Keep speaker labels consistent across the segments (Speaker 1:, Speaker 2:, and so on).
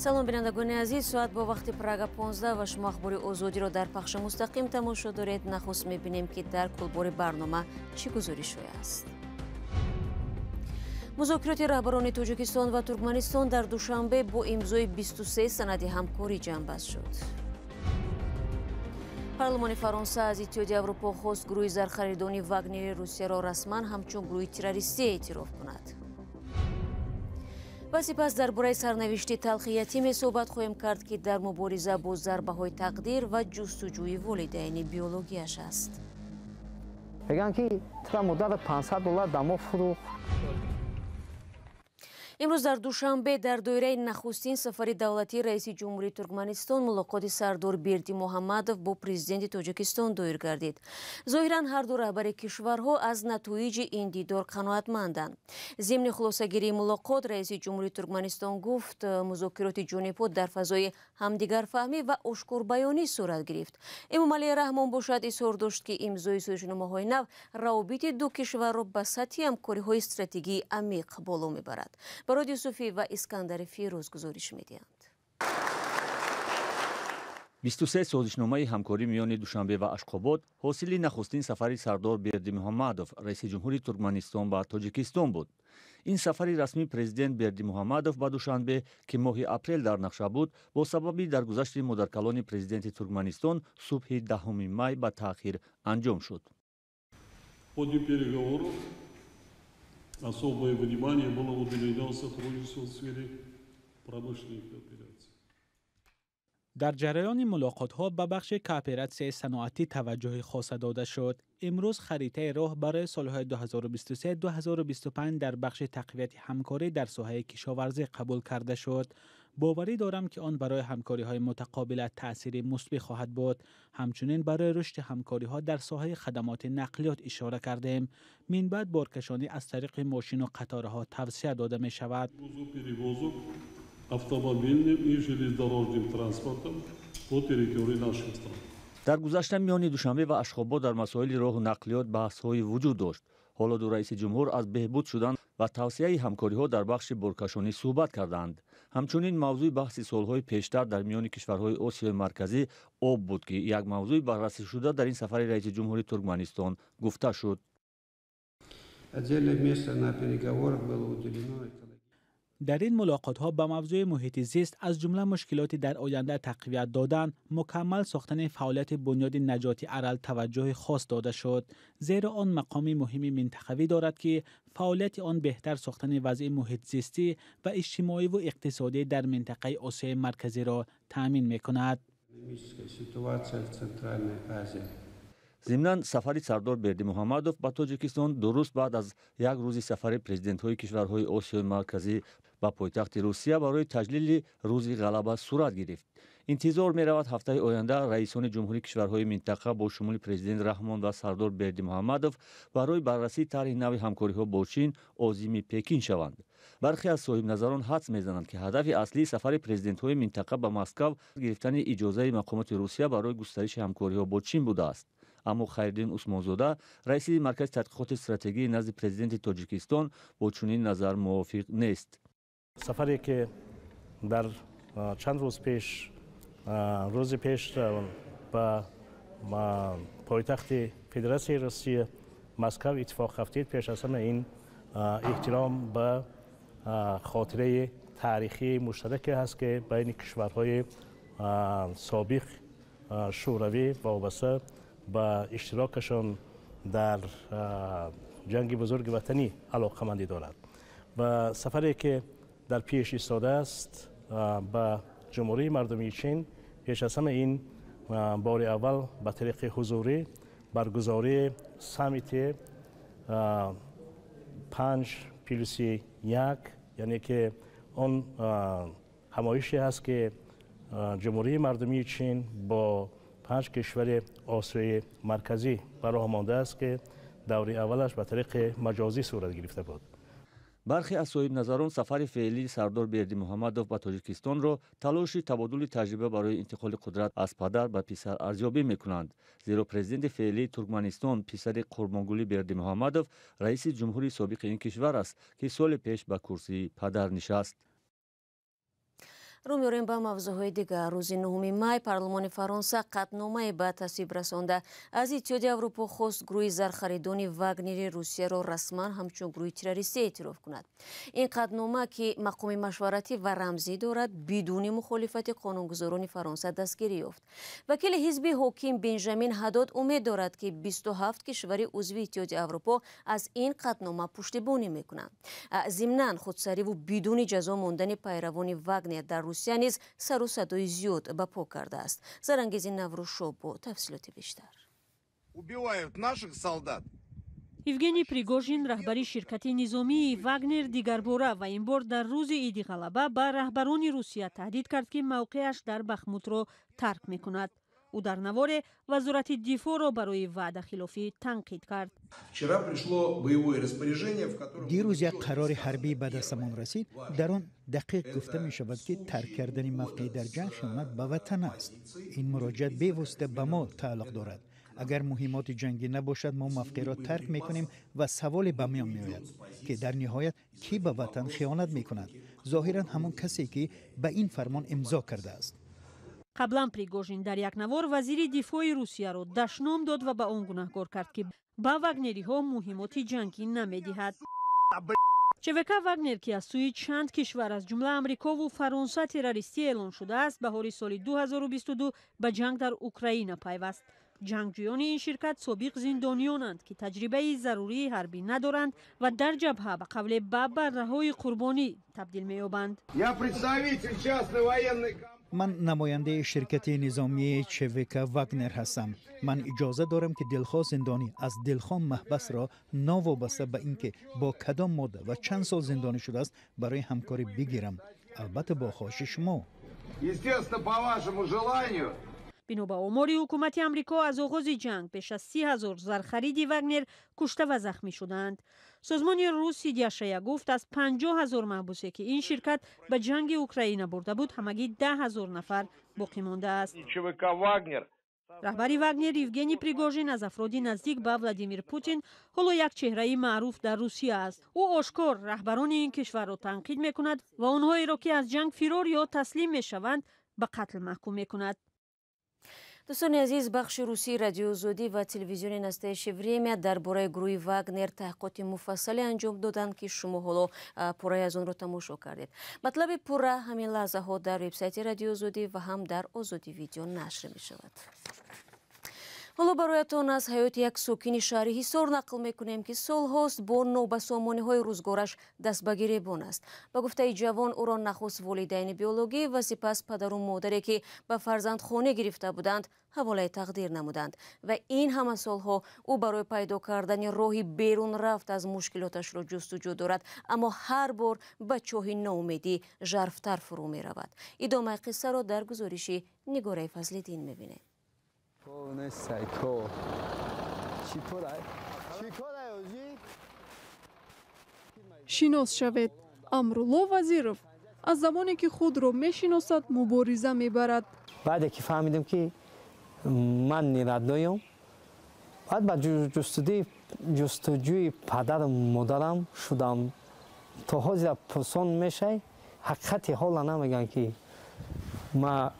Speaker 1: Салом, бинандагони азиз. Соат бо вақти Прага 15 ва шумо Ахбори Озодиро дар пахши мустақим тамошо доред. Нахуст мебинем, ки дар кулбори барнома чӣ гузоришҳое аст. Музокироти раҳбарони Тоҷикистон ва Туркманистон дар Душанбе бо имзои 23 санади ҳамкорӣ ҷамъбаст шуд. Парлумони Фаронса аз Иттиҳоди Аврупо хост гурӯҳи зархаридони Вагнери Русияро расман ҳамчун гурӯҳи террористӣ эътироф кунад. Ва сипас дар бораи сарнавишти талхи ятиме суҳбат хоҳем кард, ки дар мубориза бо зарбаҳои тақдир ва ҷустуҷӯи волидайни биологияш аст.
Speaker 2: Мегӯянд, ки тра муддати 500 доллар да мо фурӯхт.
Speaker 1: Имрӯз дар Душанбе дар доираи нахустин сафари давлатии раиси ҷумҳурии Туркманистон мулоқоти Сардор Бердимуҳаммадов бо президенти Тоҷикистон доир гардид. Зоҳиран, ҳарду раҳбари кишварҳо аз натоиҷи ин дидор қаноатманданд. Зимни хулосагирии мулоқот раиси ҷумҳурии Туркманистон гуфт, музокироти ҷонибҳо дар фазои ҳамдигарфаҳмӣ ва ошкорбаёнӣ сурат гирифт. Эмомалӣ Раҳмон бошад, изҳор дошт, ки имзои созишномаҳои нав равобити ду кишварро ба сатҳи ҳамкориҳои стратегии амиқ боло мебарад. Барод Юсуфӣ ва Искандари Фирӯз гузориш медиҳанд.
Speaker 3: 23 созишномаи ҳамкорӣ миёни Душанбе ва Ашқобод ҳосили нахустин сафари Сардор Бердимуҳаммадов, раиси ҷумҳури Туркманистон, ба Тоҷикистон буд. Ин сафари расмии президент Бердимуҳаммадов ба Душанбе, ки моҳи апрел дар нақша буд, бо сабаби даргузашти модаркалони президенти Туркманистон субҳи 10 май ба таъхир анҷом шуд.
Speaker 4: В ходе переговоров особое внимание было уделено сотрудничеству в сфере промышленной кооперации.
Speaker 5: Дар ҷараёни мулоқотҳо ба бахши кооператсияи саноатӣ таваҷҷӯҳи хоса дода шуд. Имрӯз харитаи роҳ барои солҳои 2023-2025 дар бахши тақвияти ҳамкорӣ дар соҳаи кишоварзӣ қабул карда шуд. Боварӣ дорам, ки он барои ҳамкориҳои мутақобила таъсири мусбӣ хоҳад буд. Ҳамчунин барои рушди ҳамкориҳо дар соҳаи хадамоти нақлиёт ишора кардем. Минбаъд боркашонӣ аз тариқи мошину қатораҳо тавсия дода мешавад.
Speaker 4: Перевозок автомобильным и железнодорожным транспортом по территории наших стран.
Speaker 3: Дар гузашта миёни Душанбе ва Ашхобод дар масоили роҳу нақлиёт баҳсҳое вуҷуд дошт. Ҳоло ду раиси ҷумҳур аз беҳбуд шудан ва тавсияи ҳамкориҳо дар бахши боркашонӣ суҳбат карданд. Ҳамчунин мавзӯи баҳси солҳои пештар дар миёни кишварҳои Осиёи Марказӣ об буд, ки як мавзӯи баррасӣшуда дар ин сафари раиси ҷумҳури Туркманистон гуфта шуд.
Speaker 6: Отдельное место на переговорах было уделено
Speaker 5: Дар ин мулоқотҳо ба мавзӯи муҳити зист, аз ҷумла мушкилоти дар оянда тақвият додан, мукаммал сохтани фаъолияти Бунёди наҷоти Арал таваҷҷӯҳи хос дода шуд, зеро он мақоми муҳими минтақавӣ дорад, ки фаъолияти он беҳтар сохтани вазъи муҳитзистӣ ва иҷтимоиву иқтисодӣ дар минтақаи Осиёи Марказиро таъмин мекунад.
Speaker 6: Ситуация в Центральной Азии.
Speaker 3: Зимнан, сафари Сардор Бердимуҳаммадов ба Тоҷикистон дуруст баъд аз як рӯзи сафари президентҳои кишварҳои Осиёи Марказӣ ба пойтахти Русия барои таҷлили Рӯзи Ғалаба сурат гирифт. Интизор меравад, ҳафтаи оянда раисони ҷумҳури кишварҳои минтақа бо шумули президент Раҳмон ва Сардор Бердимуҳаммадов барои баррасии тарҳи нави ҳамкориҳо бо Чин озими Пекин шаванд. Бархе аз соҳибназарон ҳадс мезананд, ки ҳадафи аслии сафари президентҳои минтақа ба Москав гирифтани иҷозаи мақомоти Русия барои густариши ҳамкориҳо бо Чин будааст. Аммо Хайриддин Усмонзода, раиси Маркази тадқиқоти стратегии назди президенти Тоҷикистон, бо чунин назар мувофиқ нест.
Speaker 7: Сафаре ки дар чанд рӯз пеш, рӯзи пеш ба пойтахти Федератсияи Русия, Москав, иттифоқ афтид, пеш аз ҳама ин эҳтиром ба хотираи таърихии муштараке ҳаст, ки байни кишварҳои собиқ Шӯравӣ вобаста ба иштирокашон дар Ҷанги Бузурги Ватанӣ алоқамандӣ дорад ва сафаре ки дар пеш истодааст ба Ҷумҳурии Мардумии Чин, пеш аз ҳама ин бори аввал ба тариқи ҳузурӣ баргузории саммити 5+1, яъне ки он ҳамоише ҳаст, ки Ҷумҳурии Мардумии Чин бо панҷ кишвари Осиёи Марказӣ ба роҳ мондааст, ки даври аввалаш ба тариқи маҷозӣ сурат гирифта буд.
Speaker 3: Бархе аз соҳибназарон сафари феълии Сардор Бердимуҳаммадов ба Тоҷикистонро талоши табодули таҷриба барои интиқоли қудрат аз падар ба писар арзёбӣ мекунанд, зеро президенти феълии Туркманистон писари Қурбонгулӣ Бердимуҳаммадов, раиси ҷумҳури собиқи ин кишвар аст, ки соли пеш ба курсии падар нишаст.
Speaker 1: Рӯ меорем ба мавзӯъҳои дигар. Рӯзи 9 май парлумони Фаронса қатъномае ба тасвиб расонда, аз Иттиҳоди Аврупо хост гурӯҳи зархаридони Вагнери Русияро расман ҳамчун гурӯҳи террористӣ эътироф кунад. Ин қатънома, ки мақоми машваратӣ ва рамзӣ дорад, бидуни мухолифати қонунгузорони Фаронса дастгирӣ ёфт. Вакили ҳизби ҳоким Бенҷамин Ҳадод умед дорад, ки 27 кишвари узви Иттиҳоди Аврупо аз ин қатънома пуштибонӣ мекунанд. Зимнан, худсариву бидуни ҷазо мондани пайравони Вагнер дар Русия низ сару садои зиёд ба по кардааст. Зарангези Наврӯзшо бо тафсилоти бештар.
Speaker 8: Убивают наших солдат.
Speaker 9: Евгений Пригожин, раҳбари ширкати низомии Вагнер, дигарбора ва ин бор дар рӯзи Иди Ғалаба ба раҳбарони Русия таҳдид кард, ки мавқеаш дар Бахмутро тарк мекунад. Ӯ дар наворе вазорати дифоъро барои ваъдахилофӣ танқид кард.
Speaker 10: Дирӯз як қарори ҳарбӣ ба дастамон расид. Дар он дақиқ гуфта мешавад, ки тарк кардани мавқеъ дар ҷанг хиёнат ба ватан аст. Ин муроҷиат бевосита ба мо тааллуқ дорад. Агар муҳиммоти ҷангӣ набошад, мо мавқеъро тарк мекунем ва саволе ба миён меояд, ки дар ниҳоят кӣ ба ватан хиёнат мекунад? Зоҳиран, ҳамон касе, ки ба ин фармон имзо кардааст.
Speaker 9: Қаблан Пригожин дар як навор вазири дифои Русияро дашном дод ва ба он гунаҳкор кард, ки ба вагнериҳо муҳиммоти ҷангӣ намедиҳад. ЧВК Вагнер, ки аз сӯи чанд кишвар, аз ҷумла Амрикову Фаронса, террористӣ эълон шудааст, баҳори соли 2022 ба ҷанг дар Украина пайваст. Ҷангҷӯёни ин ширкат собиқ зиндониёнанд, ки таҷрибаи зарурии ҳарбӣ надоранд ва дар ҷабҳа ба қавле ба барраҳои қурбонӣ табдил меёбанд.
Speaker 10: Ман намояндаи ширкати низомии ЧВК Вагнер ҳастам. Ман иҷоза дорам, ки дилхоҳ зиндонӣ аз дилхоҳ маҳбасро, новобаста ба ин ки бо кадом модда ва чанд сол зиндонӣ шудааст, барои ҳамкорӣ бигирам, албатта, бо хоҳиши шумо.
Speaker 9: Бино ба омори ҳукумати Амрико, аз оғози ҷанг беш аз 30 000 зархариди Вагнер кушта ва захмӣ шудаанд. Созмони рус Сидяшая гуфт, аз 50 000 маҳбусе, ки ин ширкат ба ҷанги Украина бурда буд, ҳамагӣ 10 000 нафар боқӣ мондааст. Раҳбари Вагнер Евгений Пригожин аз афроди наздик ба Владимир Путин ҳоло як чеҳраи маъруф дар Русия аст. Ӯ ошкор раҳбарони ин кишварро танқид мекунад ва онҳоеро, ки аз ҷанг фирор ё таслим мешаванд, ба қатл маҳкум мекунад.
Speaker 1: Дӯстони азиз, бахши русии Радиои Озодӣ ва телевизиони Настоящее время дар бораи гурӯҳи Вагнер таҳқиқоти муфассале анҷом доданд, ки шумо ҳоло пурраи аз онро тамошо кардед. Матлаби пурра ҳамин лаҳзаҳо дар вебсайти Радиои Озодӣ ва ҳам дар Озодӣ Видео нашр мешавад. Ҳоло бароятон аз ҳаёти як сокини шаҳри Ҳисор нақл мекунем, ки солҳост бо нобасомониҳои рӯзгораш даст ба гиребон аст. Ба гуфтаи ҷавон, ӯро нахуст волидайни биологӣ ва сипас падару модаре, ки ба фарзандхона гирифта буданд, ҳаволаи тақдир намуданд ва ин ҳама солҳо ӯ барои пайдо кардани роҳи берун рафт аз мушкилоташро ҷустуҷӯ дорад, аммо ҳар бор ба чоҳи ноумедӣ жарфтар фурӯ меравад. Идомаи қиссаро дар гузориши Нигораи Фазлиддин мебинем.
Speaker 2: Полный сайко. Чӣ корай ози?
Speaker 11: Шинос шавед: Амрулло Вазиров аз замоне ки худро мешиносад, мубориза мебарад.
Speaker 2: Баъде ки фаҳмидем, ки ман не родной ам, баъд ба ҷустуҷӯи падару модарам шудам. То ҳозира пурсон мешай, ҳақиқати ҳола намегӯянд, ки ма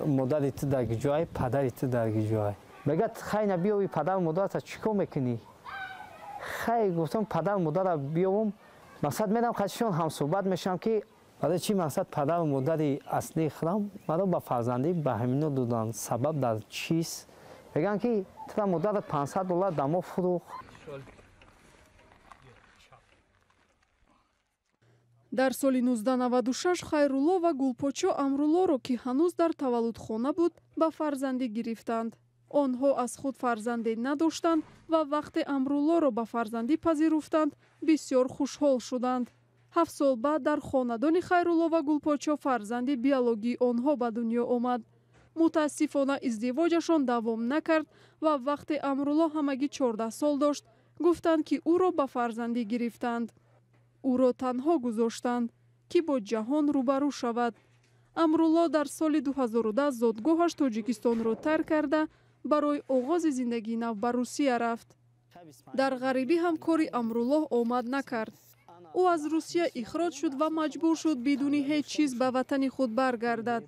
Speaker 2: модари ту дар ҷой, падари ту дар ҷой. Мегӯяд: «Хай, на биёви, падару модарата чӣ кор мекунӣ?» Хай, гуфтам, падару модара биёвам, мақсад мерам, қачишон ҳамсӯҳбат мешавам, ки барои чӣ, мақсад, падару модари аслии худам маро ба фарзандӣ ба ҳамино доданд, сабаб дар чист? Мегӯянд, ки тура модарат 500 доллар да мо фурӯхт.
Speaker 11: Дар соли 1996 Хайрулло ва Гулпочо Амруллоро, ки ҳанӯз дар таваллудхона буд, ба фарзандӣ гирифтанд. Онҳо аз худ фарзанде надоштанд ва вақте Амруллоро ба фарзандӣ пазируфтанд, бисёр хушҳол шуданд. 7 сол баъд дар хонадони Хайрулло ва Гулпочо фарзанди биологии онҳо ба дунё омад. Мутаассифона, издивоҷашон давом накард ва вақте Амрулло ҳамагӣ 14 сол дошт, гуфтанд, ки ӯро ба фарзандӣ гирифтанд. Ӯро танҳо гузоштанд, ки бо ҷаҳон рӯбарӯ шавад. Амрулло дар соли 2010 зодгоҳаш Тоҷикистонро тарк карда, барои оғози зиндагии нав ба Русия рафт. Дар ғарибӣ ҳам кори Амруллоҳ омад накард. Ӯ аз Русия ихроҷ шуд ва маҷбур шуд бидуни ҳеҷ чиз ба ватани худ баргардад.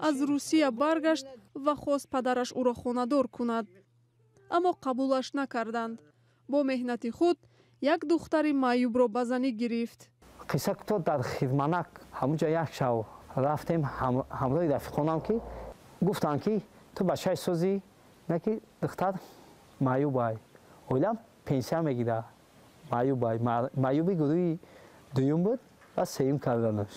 Speaker 11: Аз Русия баргашт ва хост падараш ӯро хонадор кунад. Аммо қабулаш накарданд. Бо меҳнати худ як духтари маъюбро ба занӣ гирифт.
Speaker 2: Қисса то дар Хирманак ҳамунҷо як шав рафтем ҳамроҳи рафиқонам, ки гуфтанд, ки ту бачаи созӣ, на ки духтар маъюбай, оилам пенсия мегира, маъюбай, маъюби гурӯҳи дуюм буд ва сеюм карданаш.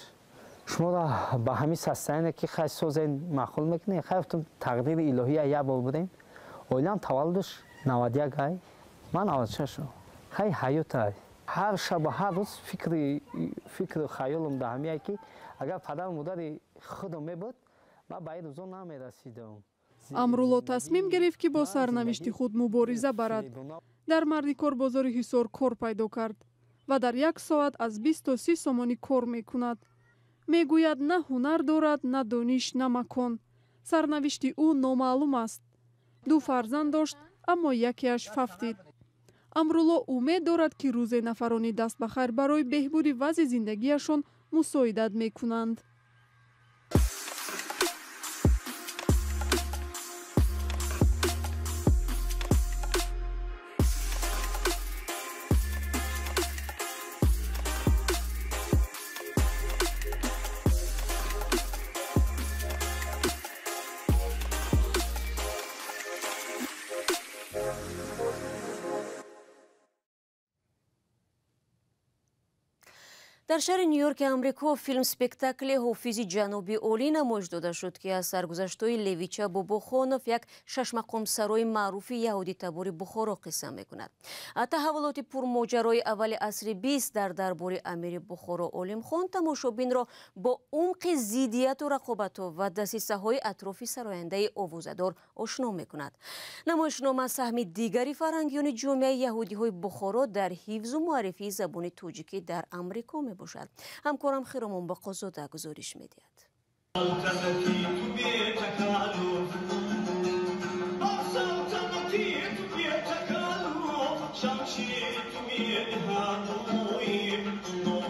Speaker 2: Шуморо ба ҳамин состояние ки хай созен маъқул мекунед? Хай, гуфтам, тақдири илоҳия, як бор будем. Оилам таваллудаш 91 ай, ман 96. Хай, ҳаётай. Ҳар шабу ҳар рӯз фикру хаёлам дар ҳамияе, ки агар падару модари худам мебуд, ман ба ин рӯзо намерасидам.
Speaker 11: Амрулло тасмим гирифт, ки бо сарнавишти худ мубориза барад. Дар мардикор бозори Ҳисор кор пайдо кард ва дар як соат аз 20 то 30 сомонӣ кор мекунад. Мегӯяд, на ҳунар дорад, на дониш, на макон. Сарнавишти ӯ номаълум аст. Ду фарзанд дошт, аммо якеаш фавтид. Амрулло умед дорад, ки рӯзе нафарони дастбахайр барои беҳбуди вазъи зиндагиашон мусоидат мекунанд.
Speaker 1: Дар шаҳри Нью-Йорки Амрико филм-спектакли «Ҳофизи ҷаноби олӣ» намоиш дода шуд, ки аз саргузаштҳои Левича Бобохонов, як шашмақомсарои маъруфи яҳудитабори Бухоро, қисса мекунад. Таҳаввулоти пурмоҷарои аввали асри бист дар дарбори амири Бухоро Олимхон тамошобинро бо умқи зиддияту рақобатҳо ва дасисаҳои атрофи сарояндаи овозадор ошно мекунад. Намоишнома саҳми дигари фарҳангиёни ҷомеаи яҳудиҳои Бухоро дар ҳифзу муаррифии забони тоҷикӣ дар Амрико мебошад. Ҳамкорам Хиромон Бақозода гузориш медиҳад.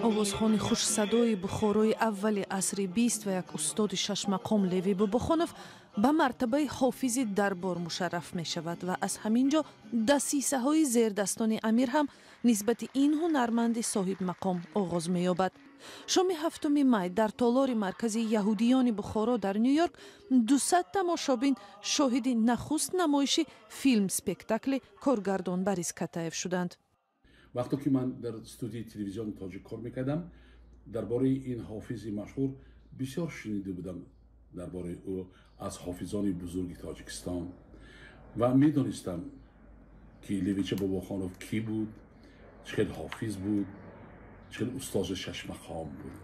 Speaker 12: Овозхони хушсадои Бухорои аввали асри бист ва як устоди шашмақом Леви Бобохонов ба мартабаи ҳофизи дарбор мушарраф мешавад ва аз ҳамин ҷо дасисаҳои зердастони амир ҳам нисбати ин ҳунарманди соҳибмақом оғоз меёбад. Шоми 7 май дар толори маркази яҳудиёни Бухоро дар Ню-Йорк 200 тамошобин шоҳиди нахуст намоиши филм-спектакли коргардон Борис Катаев шуданд.
Speaker 13: Вақто ки ман дар студияи телевизиони тоҷик кор мекардам, дар бораи ин ҳофизи машҳур бисёр шунида будам, дар бораи ӯ аз ҳофизони бузурги Тоҷикистон, ва медонистам, ки Левича Бобохонов кӣ буд, чӣ хел ҳофиз буд, чӣ хел устози шашмақом буд.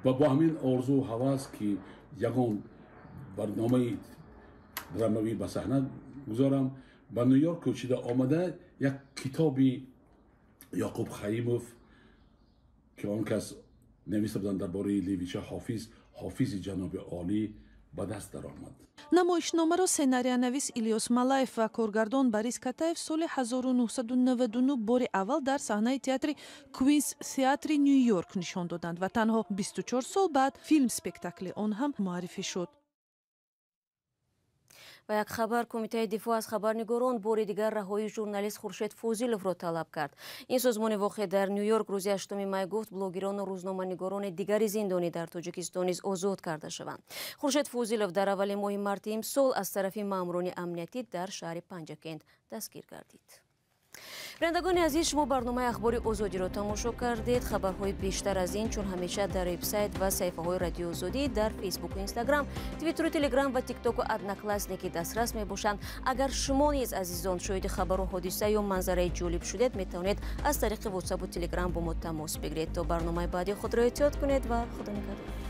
Speaker 13: Ва бо ҳамин орзу ҳавас, ки ягон барномаи драмавӣ ба саҳна гузорам, ба Ню-Йорк кӯчида омада, як китоби Ёқуб Хаимов, ки он кас нависта буданд дар бораи Левича ҳофиз, ҳофизи ҷаноби олӣ, ба даст даромад.
Speaker 12: Намоишномаро сценариянавис Илёс Малаев ва коргардон Борис Катаев соли 1999 бори аввал дар саҳнаи театри Квинс театри Ню-Йорк нишон доданд ва танҳо 24 сол баъд филм-спектакли он ҳам муаррифӣ шуд.
Speaker 1: Ва як хабар: Кумитаи дифоъ аз хабарнигорон бори дигар раҳоии журналист Хуршед Фозиловро талаб кард. Ин созмони воқеъ дар Ню-Йорк рӯзи 8 май гуфт, блогерону рӯзноманигорони дигари зиндонӣ дар Тоҷикистон низ озод карда шаванд. Хуршед Фозилов дар аввали моҳи марти имсол аз тарафи маъмурони амниятӣ дар шаҳри Панҷакент дастгир гардид. Бинандагони азиз, шумо барномаи Ахбори Озодиро тамошо кардед. Хабарҳои бештар аз ин, чун ҳамеша, дар вебсайт ва саҳифаҳои Радиои Озодӣ дар Фейсбуку, Инстаграм, Твиттеру, Телеграм ва Тиктоку Одноклассники дастрас мебошанд. Агар шумо низ, азизон, шоҳиди хабару ҳодиса ё манзараи ҷолиб шудед, метавонед аз тариқи Ватсапу Телеграм бо мо тамос бигиред. То барномаи баъдӣ худро эҳтиёт кунед ва Худо нигаҳдор.